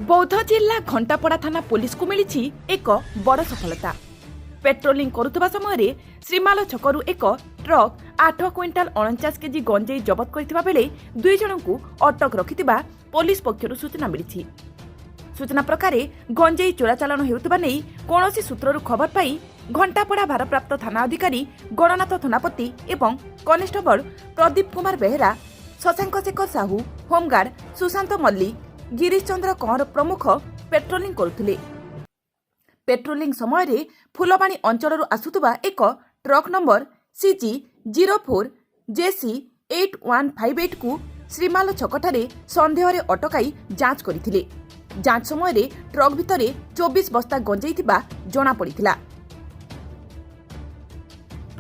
ବୌଦ୍ଧ ଜିଲ୍ଲା ଘଣ୍ଟାପଡ଼ା ଥାନା ପୋଲିସକୁ ମିଳିଛି ଏକ ବଡ଼ ସଫଳତା। ପେଟ୍ରୋଲିଂ କରୁଥିବା ସମୟରେ ଶ୍ରୀମାଲ ଛକରୁ ଏକ ଟ୍ରକ୍ 8 କ୍ୱିଣ୍ଟାଲ 49 କେଜି ଗଞ୍ଜେଇ ଜବତ କରିଥିବା ବେଳେ 2 ଜଣଙ୍କୁ ଅଟକ ରଖିଥିବା ପୋଲିସ ପକ୍ଷରୁ ସୂଚନା ମିଳିଛି। ସୂଚନା ପ୍ରକାରେ, ଗଞ୍ଜେଇ ଚୋରାଚାଲାଣ ହେଉଥିବା ନେଇ କୌଣସି ସୂତ୍ରରୁ ଖବର ପାଇ ଘଣ୍ଟାପଡ଼ା ଭାରପ୍ରାପ୍ତ ଥାନା ଅଧିକାରୀ ଗଣନାଥ ଥନାପତି ଏବଂ କନେଷ୍ଟବଳ ପ୍ରଦୀପ କୁମାର ବେହେରା, ଶଶାଙ୍କ ଶେଖର ସାହୁ, ହୋମଗାର୍ଡ ସୁଶାନ୍ତ ମଲ୍ଲିକ, ଗିରିଶ ଚନ୍ଦ୍ର କହଁର ପ୍ରମୁଖ ପେଟ୍ରୋଲିଂ କରୁଥିଲେ। ପେଟ୍ରୋଲିଂ ସମୟରେ ଫୁଲବାଣୀ ଅଞ୍ଚଳରୁ ଆସୁଥିବା ଏକ ଟ୍ରକ୍ ନମ୍ବର CG 04 JC 8158କୁ ଶ୍ରୀମାଲ ଛକଠାରେ ସନ୍ଦେହରେ ଅଟକାଇ ଯାଞ୍ଚ କରିଥିଲେ। ଯାଞ୍ଚ ସମୟରେ ଟ୍ରକ୍ ଭିତରେ 24 ବସ୍ତା ଗଞ୍ଜେଇ ଥିବା ଜଣାପଡ଼ିଥିଲା।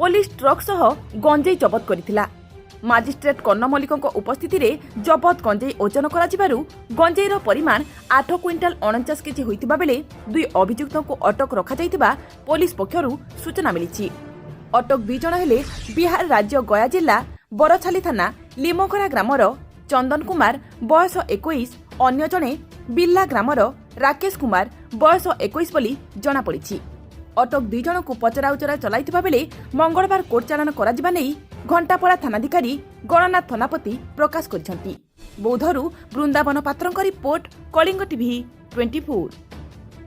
ପୋଲିସ ଟ୍ରକ୍ ସହ ଗଞ୍ଜେଇ ଜବତ କରିଥିଲା। ମାଜିଷ୍ଟ୍ରେଟ୍ କର୍ଣ୍ଣ ମଲ୍ଲିକଙ୍କ ଉପସ୍ଥିତିରେ ଜବତ ଗଞ୍ଜେଇ ଓଜନ କରାଯିବାରୁ ଗଞ୍ଜେଇର ପରିମାଣ 8 କ୍ୱିଣ୍ଟାଲ 49 କେଜି ହୋଇଥିବା ବେଳେ ଦୁଇ ଅଭିଯୁକ୍ତଙ୍କୁ ଅଟକ ରଖାଯାଇଥିବା ପୋଲିସ ପକ୍ଷରୁ ସୂଚନା ମିଳିଛି। ଅଟକ 2 ଜଣ ହେଲେ ବିହାର ରାଜ୍ୟ ଗୟା ଜିଲ୍ଲା ବରଛାଲି ଥାନା ଲିମଗରା ଗ୍ରାମର ଚନ୍ଦନ କୁମାର, ବୟସ 21, ଅନ୍ୟ ଜଣେ ବିଲ୍ଲା ଗ୍ରାମର ରାକେଶ କୁମାର, ବୟସ 21 ବୋଲି ଜଣାପଡ଼ିଛି। ଅଟକ 2 ଜଣଙ୍କୁ ପଚରାଉଚରା ଚଳାଇଥିବା ବେଳେ ମଙ୍ଗଳବାର କୋର୍ଟ ଚାଲାଣ କରାଯିବା ନେଇ ଘଣ୍ଟାପଡ଼ା ଥାନାଧିକାରୀ ଗଣନାଥ ଥନାପତି ପ୍ରକାଶ କରିଛନ୍ତି। ବୌଦ୍ଧରୁ ବୃନ୍ଦାବନ ପାତ୍ରଙ୍କ ରିପୋର୍ଟ, କଳିଙ୍ଗ ଟିଭି 24।